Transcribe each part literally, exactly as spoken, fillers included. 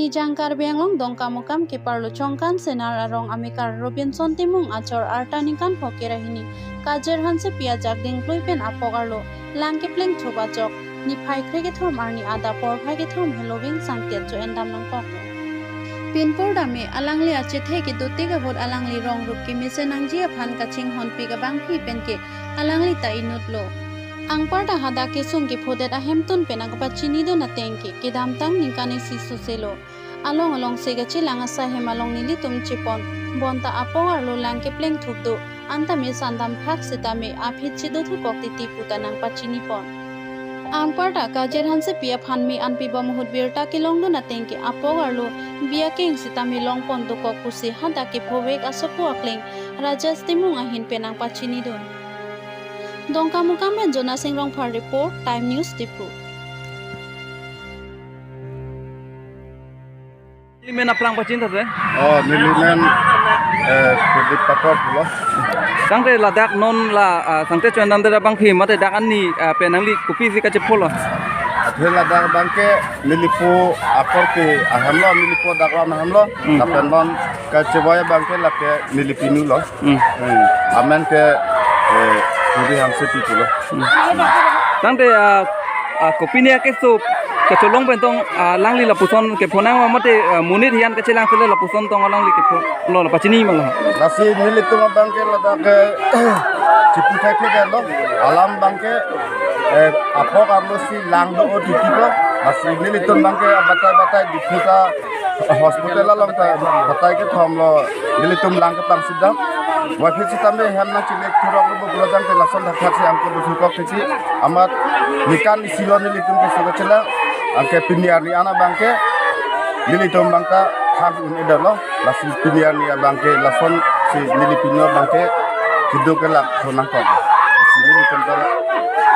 Ejang Karbi Anglong Dongkamukam keparlo Chongkan Senar arong amekar Robinson Timung achor arta ningkan pho kerahini Kajer Hansepi ajak dingklui pen apok arlo lang kepleng thup ajok niphai krekethom arni adap porphai kethom heloving sangtiat cho-en dam nangkok. Pinpur dame alangli achethe kedotik ahut alangli rong rup kemesen nangji aphan kachinghonpik abangphi penke alangli ta inutlo. Anparta hadak kesung kephodet ahemtun pen akapachinidun ateng ke kedamtang ningkan isi suselo. Along along se kachelang asai hem along nelitum chepon. Bonta apok arlo lang kepleng thup do. Anta me sandam phak sitame aphi chido thukok titi puta nangpachinipon. Anparta Kajer Hansepi aphan me anpi bom ahut birta kelongdun ateng ke apok arlo biakeng sitame longpon dokok pusi hadak kephovek asopo akleng Rajesh Timung ahin pen nangpachinidun. Dongkamukam pen Jona Sing Rongphar report, Time News Diphu. Neli men aphrang pachin tha se? Oh, neli men, eh, Pradip Pathak pulo. Tangte ladak non la, ah, tangte cho-en damde abangphi mate dak ani, ah, pen nangli kopisi kachepholo? Athe ladak abangke nelipo akorte ahamlo, nelipo dak lam ahamlo. Hmm. Lapen non kacheboi abangke lake neli pinulo. Hmm. Hmm. Amen ke, eh, Puri Hansepi pulo. Hmm. Tangte, ah, ah, kopine akeso kacholong pen tong, ah, alangli lapuson kepho nang ma mate, ah, monit hian kachelang sele lapuson tong alangli kepho lo, la pachini ma lo? Lasi nelitum abangke ladak ke chipu thai thai lo. Alam abangke, eh, apok arlo si lang do-o titi lo. Lasi nelitum abangke abatai batai Diphu ta hospital along ta batai kethom lo, nelitum lang kepangsidam. Waphit sitame hem nangchilek thurok lo buklo jang te lason thakthak si angko dusukok titi. Amat ningkan isi lo nelitum keso kachelang. Anke pini arni an abangke nelitum abangta thang un-edetlo. Lasi pini arni abangke lason si neli pinu abangke kedo kelak thonangkok. Lasi nelitum ta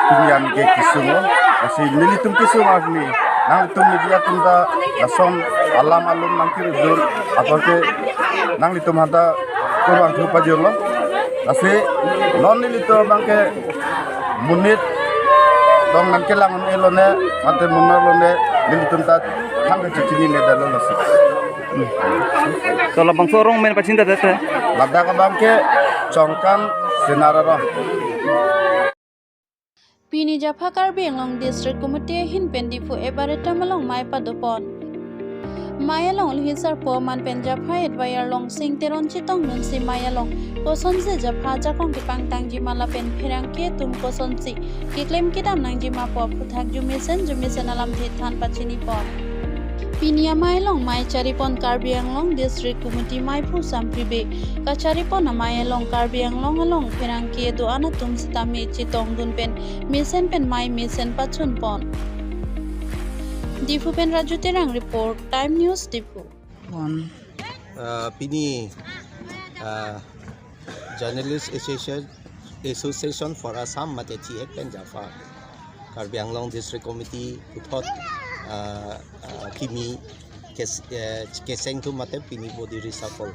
pini arni ke kesung lo. Lasi nelitum kesung arni nanglitum media atum ta lason alam alum nangkiridun apot ke nanglitum aphanta kurvangthu pajirlo. Lasi non nelitum abangke monit tong nangkelang un-elo ne, mate monor lo ne, nelitum ta thang kachinine detlo lasi. To labangso arong men pachin tha se? Ladak abangke Chongkan Senar arong. Pini Japha Karbi Anglong District Committee ahin pen Diphu Arboretum along mei padopon. Mei along Luhisar Po Aman pen Japha Advire Longsing Teron chetongdunsi mei along kosonsi Japha ajakong kepangtangji ma lapen pherangke atum kosonsi keklem kedam nangji ma pu aphuthak jumesen jumesen alamthe than pachinipon. Pini amei along mei charipon Karbi Anglong District Committee meiphu Sampri Bey. Kacharipon amei along Karbi Anglong along pherangke do-an atum sitame chetongdun pen mesen pen mei mesen pachunpon. Diphu pen Raju Terang report, Time News Diphu. One. Uh, pini, uh, Journalist Association, Association for Assam mate T H pen Japha Karbi Anglong District Committee puthot, ah, ah, kimi kes-, eh, keseng atum mate pini body reshuffle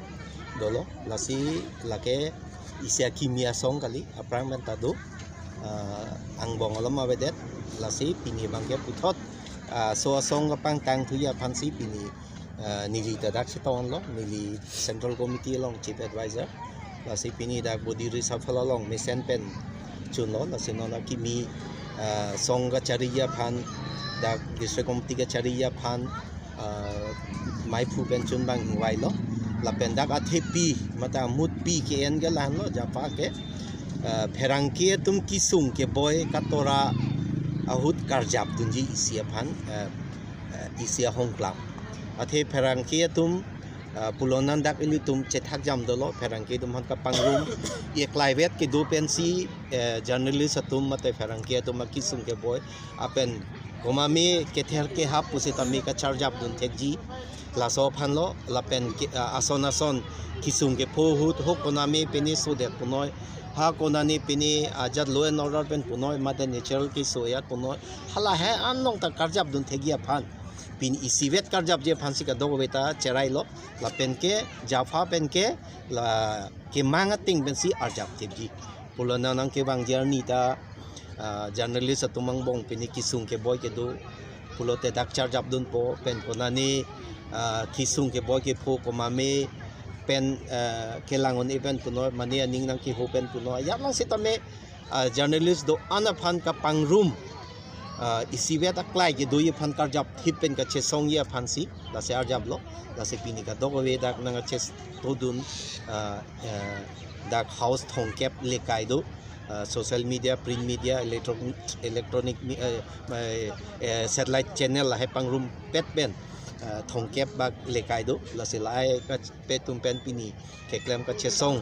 dolo. Lasi lake isi akimi asong kali, aphrang pen ta do, ah, angbong alom avedet. Lasi pini abangke puthot, ah, laso asong kepangtangthuji aphansi pini ah, neli ta dak chetonglo, neli Central Committee along Chief Advisor. Lasi pini dak body reshuffle along mesen pen chunlo, lasi non akimi, ah, asong kachariji aphan, dak District Committee kachariji aphan, ah, meiphu pen chun abang ingvailo. Lapen dak athepi, mate amutpi ke-en ke lahenlo, Japha ke, ah, pherangke atum kesung keboi katora ahut karjapdunji isi aphan, ah, eh, isi ahongklam. Athe pherangke atum, eh, pulo non dak ilitum chethak jam dolo, pherangke atum aphan kapangrum, eklaivet kedo pensi, eh, journalist atum mate pherangke atum akesung keboi, apen komatme kether kehap pusitame kacharjapdun thekji. Laso aphanlo, lapen ke, eh, ason ason kesung kepho ahut, ho konatme pine sodet punoi, ha konatne pine ajat law and order pen punoi, mate natural keso ajat punoi, hala he an along ta karjapdun thekji aphan. Pini isivet karjapji aphansi kadokave ta cherailo. Lapen ke Japha pen ke la kemang ateng pensi arjap thekji. Pulo non nangkevangji arni ta, ah, journalist atum angbong pini kesung keboi kedo. Pulote dak charjapdunpo pen konatne, ah, kesung keboi kepho komame pen, ah, kelang un-e pen punon, mane aning nangkeho pen punon. Ajat lang sitame, ah, journalist do-an aphan kapangrum, ah, isivet aklai kedoji aphan karjap thip pen kachesongji aphansi, lasi arjaplo, lasi pini kadokave dak nangkachesongdun, ah, eh, dak house thomkep lekai do, ah, social media, print media, electro-, electronic mi-, eh, eh, eh, satellite channel lahai pangrumpet pen, ah, thomkep bak lekai do, lasi lahai kapet atum pen pini keklem kachesong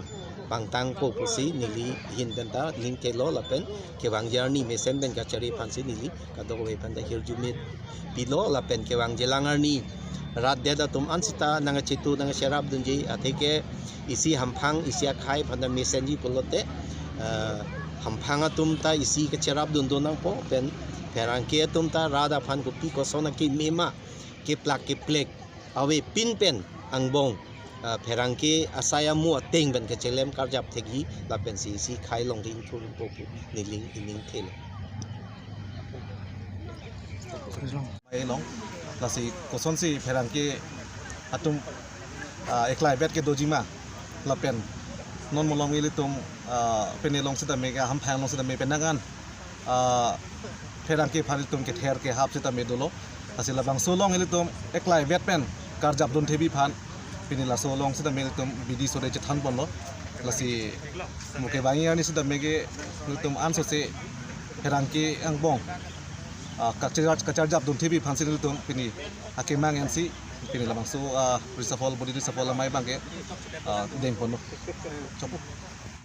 pangtangpo pusi neli ahin pen ta ning kelo lapen kevangji arni mesen pen kachari aphansi neli kadokave aphan ta hirjume pilo lapen kevangjilang arni rat det atum an sita nangkachetu nangkacherapdunji atheke isi hamphang isi akhei aphan ta mesenji pulote, eh, hamphang atum ta isi kacherapdun do nangpo pen pherangke atum ta rat aphan kopi koson akeme ma keplak keplek avepin pen angbong, ah, pherangke asai amu ateng pen kachelem karjap thekji lapensi isi khei along ke ingthurpo pu neli ning thelo. Mai along, lasi kosonsi pherangke atum, ah, eklai vet kedoji ma lapen non malom ilitum, ah, pini along sitame ke hamphang along sitame penang an, ah, pherangke aphan ilitum kether kehap sitame dolo. Lasi labangso along ilitum eklai vet pen karjapdun thekji aphan pini laso along sitame ilitum bidi sore chethan ponlo. Lasi mo kevangji arni sitame ke ilitum ansose pherangke angbong, ah, kachar-, kacharjapdun thekji aphansi ilitum pini akemang ensi pini labangso, ah, reshuffle, body reshuffle amei abangke, ah, deng ponlo. Chokpo.